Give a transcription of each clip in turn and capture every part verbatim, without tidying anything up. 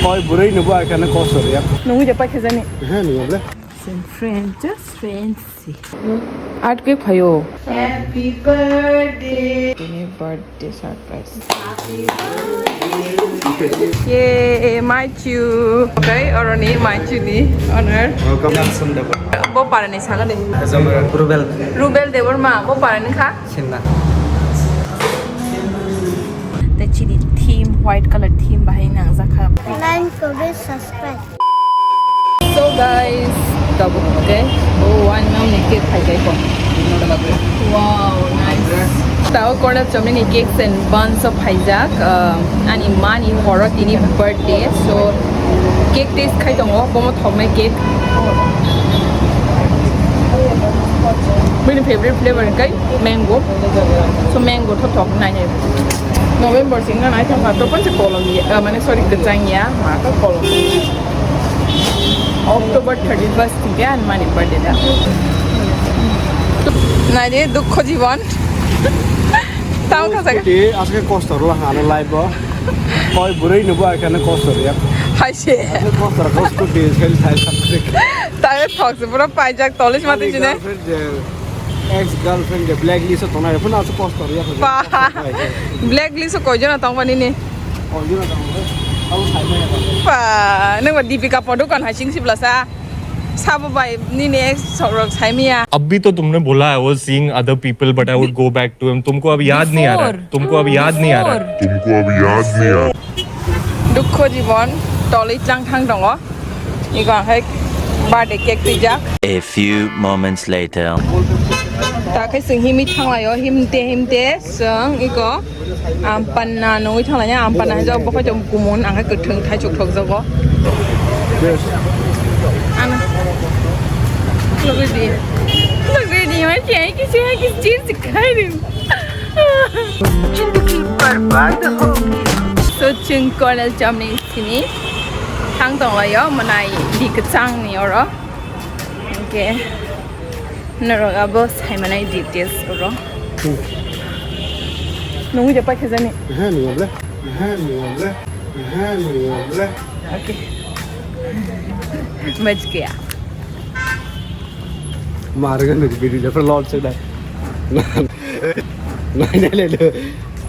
Hoi, bwrwi no bo ai kana kosor ya. Nungwi je paikha jani. He, nungwi ble. Friend, just friends. Art cake phaio. Happy birthday. Happy birthday surprise. Ye, Maichu. Okay, oroni Maichu ni honor. Welcome. Bo parani saka de. Rubel. Rubel Debbarma, bo parani kha. Sinna. Te chini theme, white color theme bahai nangjakha. Nine ko be subscribe. So guys, tabuk ke, oh, one now ni cake khai kai ko. Wow, nice. Tao corner chomni ni cakes and buns of phaijak, uh, ani mani horo tini birthday, so cake taste khai tongo, bomo thoknai cake. Bini favorite flavor kai mango, so mango tho thok nai. November sing na nai thang ka to pon se kolom ya, uh, mane sorry, kechang ya, ma ka kolom. October thirty-first thike ani mani birthday da. Nai de dukho jibon. Tamo kha jaga. Scooty, aske kostor la hano life bo. Hoi bwrwi no bo ai kana kostor ya. Hai se. Aske kostor ko scooty sel thai thai. Tayo thok se pura paijak tolis mati chine. Girlfriend je, ex girlfriend je blacklist o tongnai phano aske kostor ya. Pa. Blacklist o koi jona tong bani ni. Koi jona tong. Abo sai mai. Pa, nang ba Deepika Padukone hai sing sibla sa. Sabo bai nini ex sorok saimiya. अभी तो तुमने बोला I was seeing other people, but I would go back to him. तुमको अब याद नहीं आ रहा है। Before. तुमको अब याद नहीं आ रहा है। Before. तुमको अब याद नहीं आ रहा है। Dukho jibon tolwi tlang thang tongo. Iko ang hai birthday cake twijak. A few moments later. Ta khe chwng himwi thanglaio, himte himte chwng iko. Ampana nungwi thanglaina, ampana hai jok bokhok jok kumun, ang khe kwthwng thaichuk thokjago. Yes. Ano. Look at this. Look at this. Kisi, kisi, kisi, kisi. Zindagi barbad ho gayi. So, chwng Colonel Chomni simi thang tonglaio, mwnai di kwchangni oro. Okay. Norok abo saimanai details oro. Hmm. Nungwi je paikha jani. He, nungwi ble. He, nungwi ble. He, nungwi ble. Okay. Bach gaya. Mar ga nungwi bidi le, lol se da. Nai, nai, nai, nai.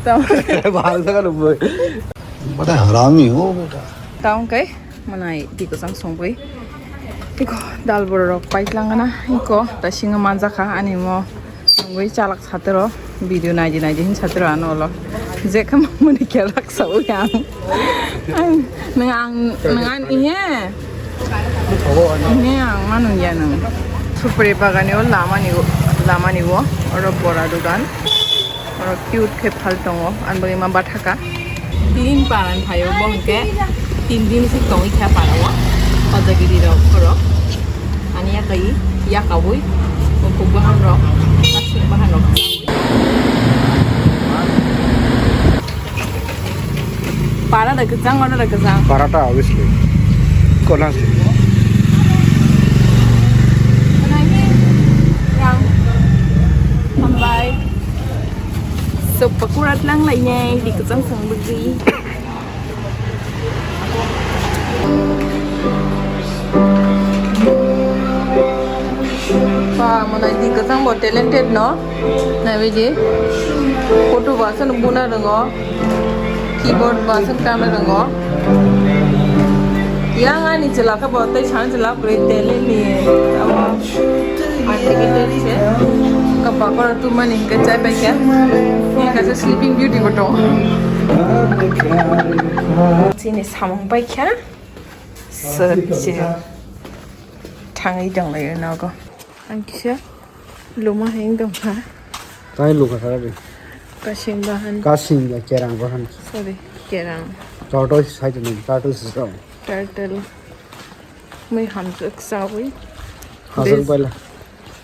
Tam. Bahal sa ka nungwi. Bada harami ho beta. Tam kai. Mwnai di kwchang songwi. Iko dal borok paitlangana, iko ta singo manjakha ani mo nungwi chalak satero video naidi naidi hin satero ano olo. Je khe mani kelak sawi ang. Ang, nang ang, nang ang ihe. Ihe ang manung ya nung. Supri bagani o lamani o, lamani o. Oro bora dugan. Oro cute khe phal tongo, ani bagwi ma bathaka. Tin paran phaio, bo hwnkhe tin din se tongwi kha para o. Hojagiri rok borok. Ani yakai, yakaui, bukhuk bahan rok, aswk bahan rok. Para da kwchang, oro da kwchang. Parata, obviously. Konas. Nangni rang. Hambai. So, pakura tlang lainai, di kwchang song bwgwi. Ba, mwnai di kwchang bo talented no. Naibaidi. Photo bo aswk buna rwngo. Keyboard bo aswk tamna rwngo. Yang ani chwla khe bo tei sana chwla kwrwi talent ni. Abo architect se. Ka pakora tumani hwnkhe chai paikha. Yang kaisa sleeping beauty bo tongo. Chini samung paikha. Sir, chini. Thangwi tonglaio nogo. Ang kisa luma heng tongkha. Tai lukha sara de. Kasing bahan. Kasing ya kerang bahan. Sorry, kerang. Tortoise hai tong, tortoise is wrong. Turtle. Mui hamjak sawi. Hazak Bes-, baila.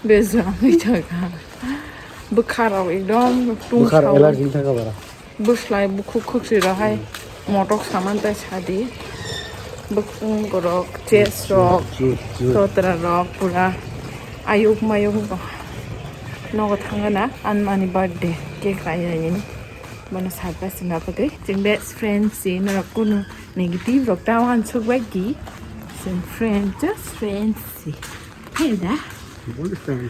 Bejrangwi thangkha. Bwkharok ekdom tung Bwkhar sawi. Allergy thangkha bara. Bwslai bukhuk khukchwi rok hai motok saman tai sadi. Bwkhung borok, chest rok, Chest, chest. Totra rok pura ayuk mayuk nogo thangana anmani birthday cake kainai nini. Mano surprise wngna bagwi chwng best friend si, norok kunu negative rok ta wansuk bai di. Chwng friend, just friend si. Hey da. Only friend.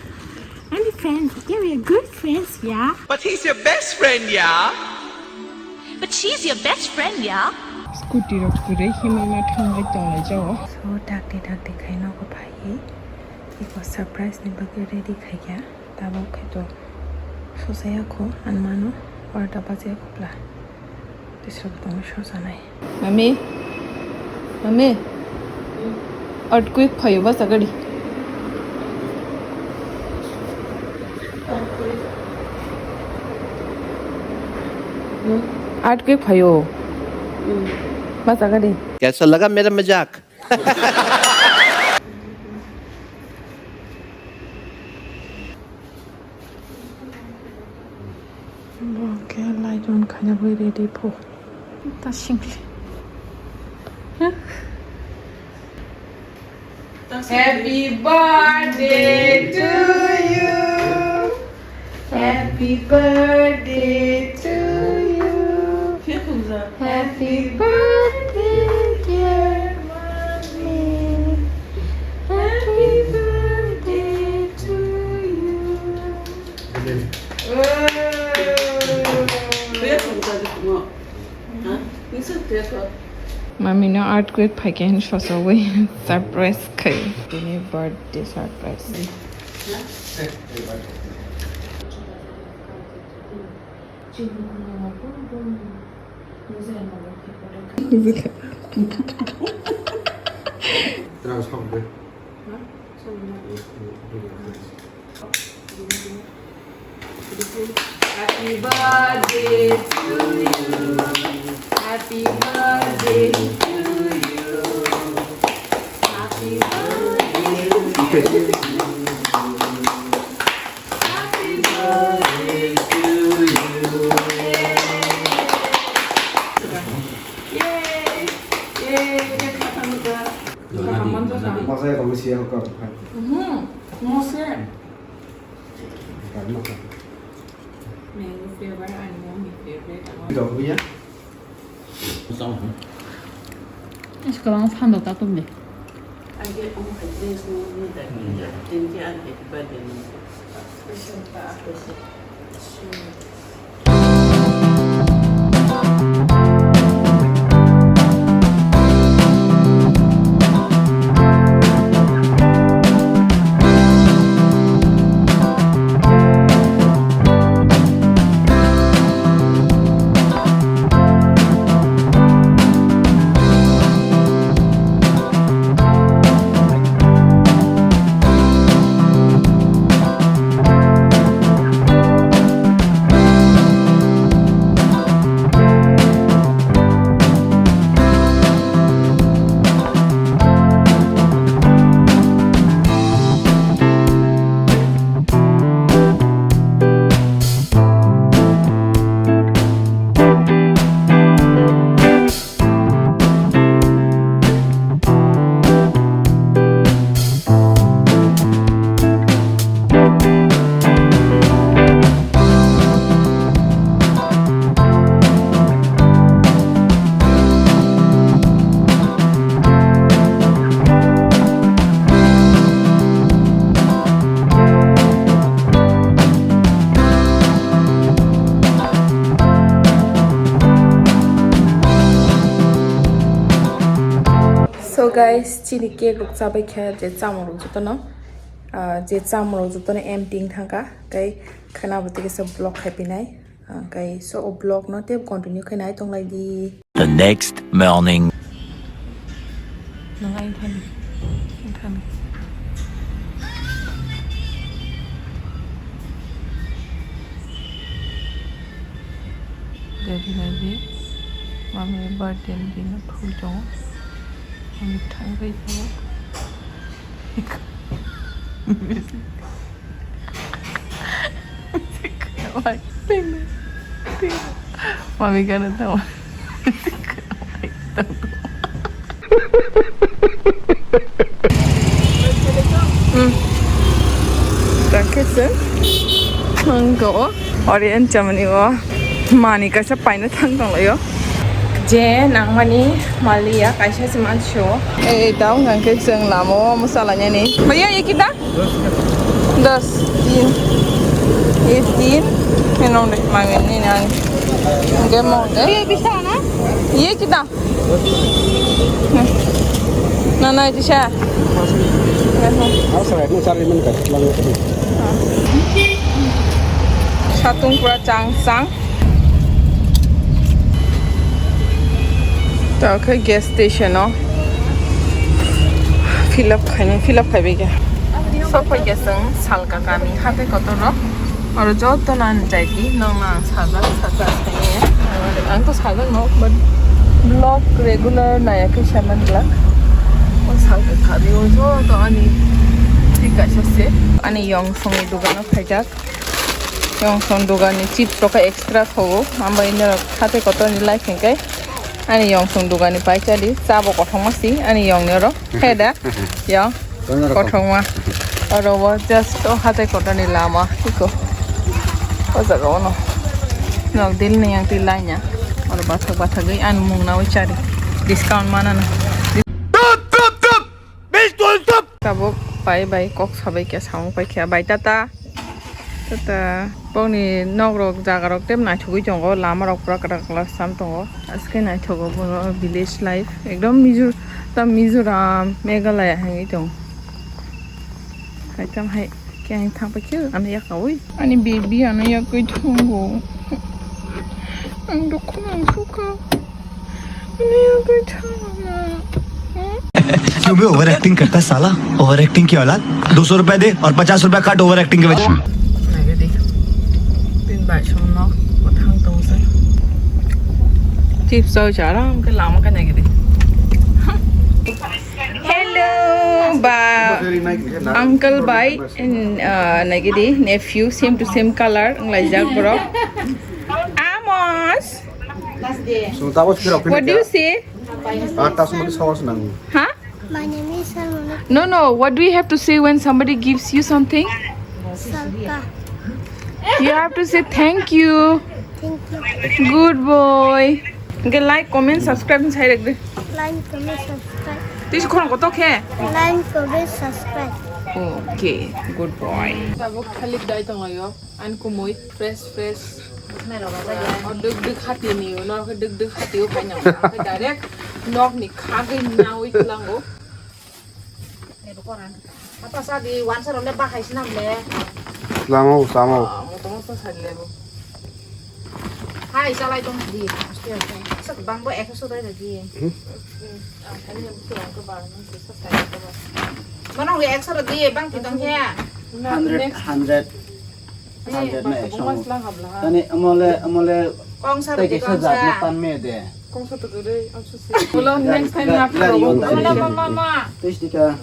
Only friend. Yeah, we are good friends, yeah. But he's your best friend, yeah. But she's your best friend, yeah. Scooty rok kwrwi himwi ma thangwi tonglai jao. So, dakti dakti khai nogo phaiwi iko surprise ni bagwi ready khaikha. Tabuk khe to sosaya kho, ang mano order bajaya kho pla. Tisrok tongo sosanai. Mami, mami, earthquake phaio basa gari. Earthquake phaio. Basa gari. कैसा लगा मेरा मजाक? Bo khe light on khaina bagwi ready pho. Ta singli. Happy birthday to you. Happy birthday to you. Happy birthday, dear mommy. Happy birthday to you. Mami no earthquake phaikhe hin sosawi surprise khai. Bini birthday surprise. Happy birthday to you. Happy birthday to you. Happy birthday to you. Happy birthday to you. Yay! Yay! Cake khatam da. Masa ya kamu siang kau. Mhm. Mose. Karma kau. Mango flavor and mommy favorite. Dok ya. Sekarang sandok tatum deh. So guys, chini cake rok chabai khe je chamung rok jotono, ah, je chamung rok jotono empty wng thangkha, tei khwna bo tei kisa block khai pinai. Okay, so o vlog no tei continue khe nai tong lai di. The next morning. Nang ai thani, thani. Jadi nai di, mami birthday ni din no thui tongo. Mami thang bai tongo. Mami gana tama. Hmm. Rakhe se. Ang go. Orian chamani go. Mani kaisa paina thang tonglaio. Je nangmani maliya kaisa se mansio. Ei, tao hwnkha khe chwng lama o mwsa lainani. Bhaiya, ye kitna? Das, tin. Ye tin. Ye nong de, mangin ni nang. Hwnkhe mong de. Ye kitna? Na, na, itu siya. Satung pura chang chang. Tao khe gas station o fill up khaina, fill up khaibai khe. Sok pai khe chwng Salka kami hatai kotor rok. Oro joto no ang jaidi, nokno ang sajak, sajak khainai. Ang to sajak no, but vlog regular naiya khe saman glak. O salka kari o joto ani thik kaisa se. Ani yong songni dogano phaijak. Yong song dogani chips rok khe extra thogo. Ambai norok hatai kotor ni life hinkhe ani yong song dogani paisa di. Cha bo kothoma si ani yong ni oro. He da? Yong. Kono rokon. Kothoma. Oro o just o hatai kotor ni lama iko. O jaga o no. Nok dil ni yang twi laina. Oro bathak bathagwi ani mung nawi chari. Discount mana na. Tut, tut, tut! Bish tut, tut! Tabuk bai bai kok sabai khe samung pai khe bai tata. Tata bokni nok rok jaga rok tei naithogwi tongo, lama rok pura kwtal kwtal sam tongo. Aske naithogo bono village life ekdom Mizo-, ta Mizoram, Meghalaya hinwi tongo. Hai tam hai khe ang thang paikhe ano yakaui. Ani baby ano yakui thongo. Ang dukhu nang sukha. Ani yakui thang. क्यों बे over acting करता है साला, over acting की औलाद। दो सौ रुपए दे और पचास रुपए काट ओवर एक्टिंग के वजह। Nagadi. Tin bai song nok kothang tong se. Chips o jaram ke lama ka nagadi. Hello, ba. Uncle bai, in, uh, nagadi nephew, same to same color, nglai jak borok. Amos. What do you say? Huh? My name is Salman. No, no. What do you have to say when somebody gives you something? Salka. You have to say thank you. Thank you. Good boy. Okay, like, comment, subscribe, and share. Like, comment, subscribe. This is kono koto khe? Like, comment, subscribe. Okay, good boy. Tabuk khalik dai tongo yo. Ani kumui fresh fresh. O duk duk hati ni, o norok duk duk hati o paina. Direct nok ni khagwi nawi tlango. Apa sa di wansa role bahai sinam le. Tlango, tlango. Moto moto sa le bo. Hai salai tong di. Aste aste. Sa bang bo ekso dai di. Mano ekso di bang ti tong khe. Hundred, hundred. Tani amole, amole. Kongsa tei kaisa jat no tan me de. Kongsa to gurui, I'm so sick. Ulo next time na pharo. Mama, mama. Tei sika.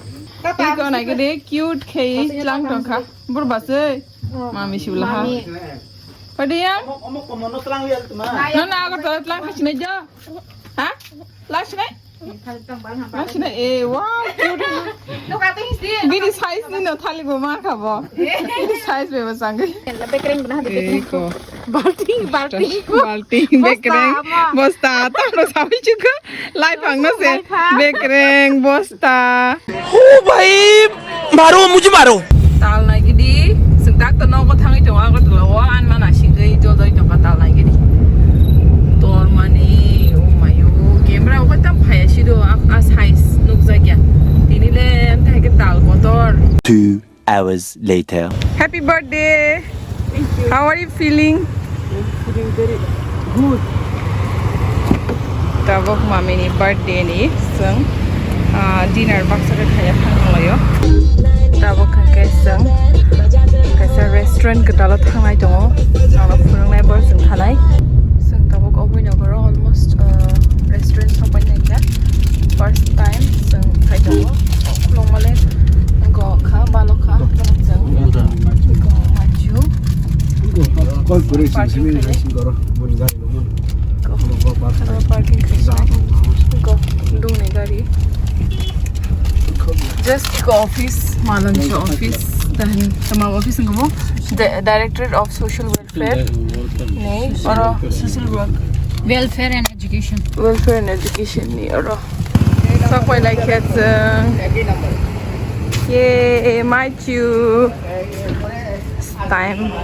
Iko nai gede cute khe tlang tong kha. Bur basui. Mami sibla ha. Padiya? Omo, omo, omo no tlang ya tuma. No, na, ako to tlang kha sinai jo. Ha? Tlang sinai? Tlang sinai, eh, wow, cute. Bini size ni no thali bo ma kha bo. Bini size be bo sangwi. Bekreng bana de. Eh, bekreng ko. Balting, balting. Balting, bekreng. Bosta, tamo sawi chuka. Lai phang no se. Bekreng, bosta. ओ भाई, मारो, मुझे मारो। Tal nai gidi, sing tak to nogo thangwi tongo Agartala o, an mana singwi jodoi tongkha tal nai gidi. Tor mani, oh mayo, camera o tam phaya sido, a, a size nukjakya. Tini le, ante ke tal kotor. Two hours later. Happy birthday! Thank you. How are you feeling? I'm feeling very good. Tabuk mami ni birthday ni sung, ah, dinner baksa khe khaya thang layo. Tabuk hwnkhe sung kaisa restaurant kwtal o thangnai tongo. Ang no phunuknai bo sung thanai. Sung tabuk oboni nokaro almost, ah, restaurant sokpai nai kha. First time sung khai tongo. Khulumale go kha, balo kha, go machu. Parking khai. Go, parking khai. Go, dungni gari. Just go office, malam sa office. Tama office ni kamo? The Directorate of Social Welfare. Ni oro social work. Welfare and education. Welfare and education ni oro. Sapai lai khe chwng. Yay, my chew. Time.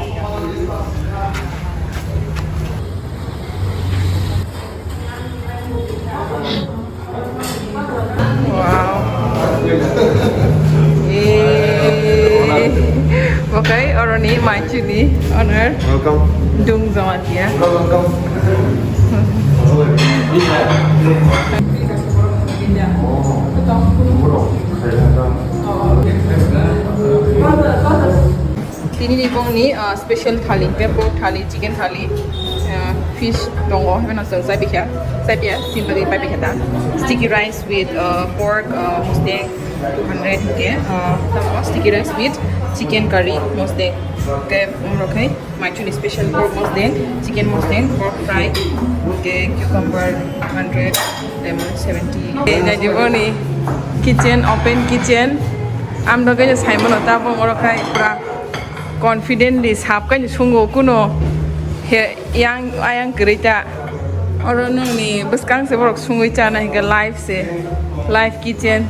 Wow. Yay. Okay, oroni maichuni owner. Welcome. Dung Jamatia. Welcome, welcome. Tini ni bongni, ah, special thali, hwnkhe pork thali, chicken thali, ah, fish tongo, hwnkheno chwng chai bikha, chai bikha, simple pai bikha ta. Sticky rice with, ah, pork, ah, mosdeng two hundred hwnkhe, ah, tamo sticky rice with chicken curry mosdeng. Hwnkhe, umrok khai. Maichuni special pork mosdeng, chicken mosdeng, pork fry, hwnkhe cucumber hundred, lemon seventy. Naidi boni kitchen, open kitchen. Amdo khe saimano tabok oro khai pura confidently sap khai sungo kuno he yang ayang kwrwi ta. Oro nungni bwskang se borok sungwi chana hwnkhe live se, live kitchen.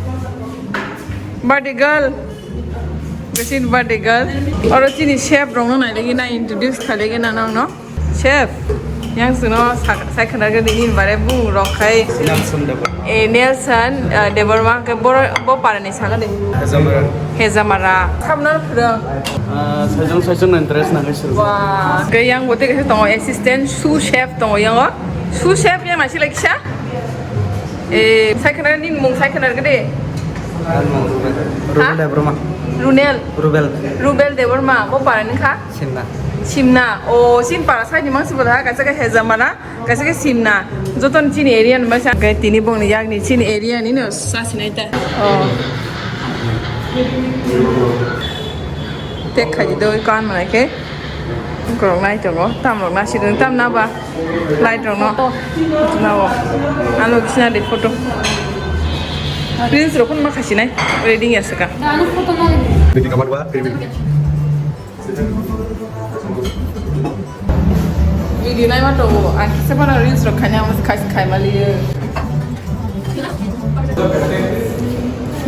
Birthday girl. Chini birthday girl. Oro chini chef rokno nailagi na introduce khailagi na nangno. Chef. Yang sino sa-, sai khana gani ni bare bung rok khai. Nelson Debbarma. Eh, Nelson, eh, Debbarma ke bor-, bo parani saka de. Hejamara. Hejamara. Khamna phwrwng. Ah, sajong sajong na interest na ngai sir. Wah. Ke yang bote ke tongo assistant sous chef tongo yango. Sous chef yang nasi lagi sa? Eh, sai khana ni mung sai khana gede. Rubel Ha? Debbarma. Runel. Rubel. Rubel Debbarma, bo para ni kha? Simna. Simna. O, sin para sai ni mang sibol ha, kaisa khe Hejamara, kaisa khe Simna. Joton chini area ni masa. Khe tini bongni yakni chini area ni no sa sinai ta. O. Tek khaji doi kan manai khe. Korok nai tongo, tam rok na sidung, tam na ba light rok no. Photo. Na o. Ano kisna de photo. Reels rok kun ma khasi nai. Reading ya saka. Ano photo nai. Bini kamar ba, bini. Video nai ma tongo. Ang kisa pa na reels rok khanya mas khasi khai mali.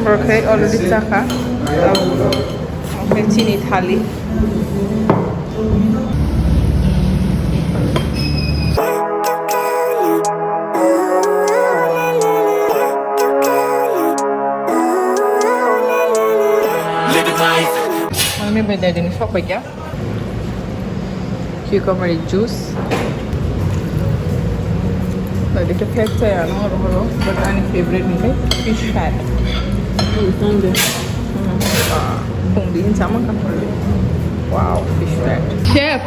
Borok khe already chakha. Oke, chini thali. Ang ni bai dai dini sok bai kya. Cucumber juice. Like, the favorite saya, no, no, no, but ani favorite ni fish head. Hmm, thank you. Hmm. Ah, kung din sama ka. Wow, fish head. Chef,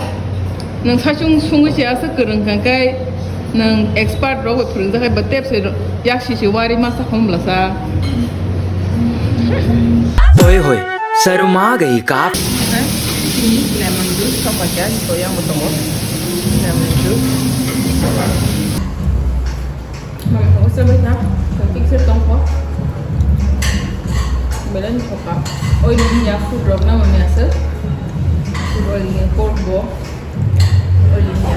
nang sachung sungwi se asa kereng kangkai, nang expert rok phurung jakai ba tep se yak si si wari masa khom blasa. Hoi hoi. Saru ma gai kap. Ini lemon juice, sok baca, so yang betongo. Lemon juice. Mama, kamu sebut na? Cantik sih tongko. Belen koka. Oh, ini ya, food rok na mami asal. Food oil ini pork bo. Oh, iya.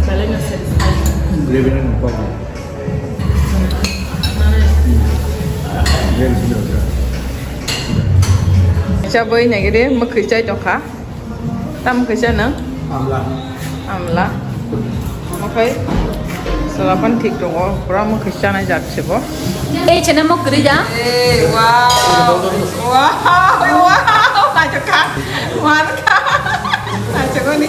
Belen na satisfied. Gravy na nang kok. Mana? Gravy sih. Cha boi nai gede, mwkhwi chai tongkha. Tam mwkhwi cha nang? Amla. Amla. Okai. Sala pan thik tongo. Pura mwkhwi chanai jat se bo. Ei, chena mo kwrwi da? Eh, wow. Wow, wow. Naitokha. Naitokha. Naitokha ni.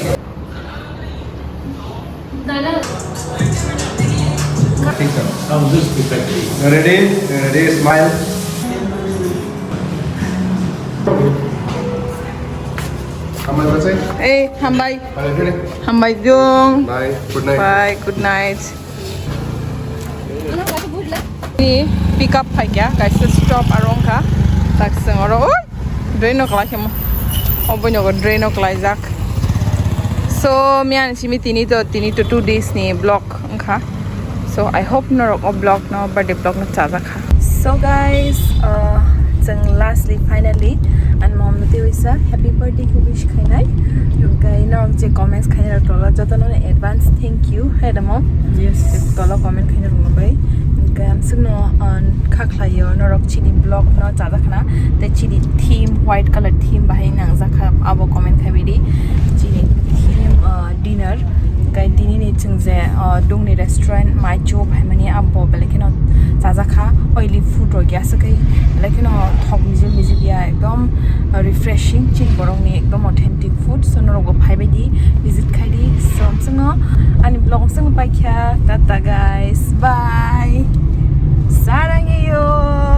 Ready? Ready? Smile. Hambai bacha. Eh, hambai. Hambai dong. Bye. Good night. Bye. Good night. Ni pick up phaikya, kaisa stop aro wngkha. Tak seng oro, oi, drain no kwlai khemo. O boino drain no kwlaijak. So, miyan simi tini to, tini to two days ni vlog wngkha. So, I hope norok o vlog no, birthday vlog no chajak kha. So guys, uh, chwng lastly finally Ani mom no tei waisa happy birthday khe wish khainai. Hwnkhe norok je comments khainai rok tolo jotono advance thank you hai da mom. Yes. Tolo comment khainai rok no bai. Hwnkhe ang swkno, ah, kha khlaio norok chini vlog no chajakna tei chini theme white color theme bahai nangjakha abo comment khaibaidi. Chini theme, ah, dinner. Hwnkhe tini ni chwng je, ah, dungni restaurant mai chuk haimani abo belai kheno chajakha oily food rok ya swkhe belai kheno thok mijil mijil ya ekdom, ah, refreshing chini borokni ekdom authentic food. So norokbo phaibaidi visit khaidi. So chwngno ani vlog chwng paikha tata guys bye sarangiyo.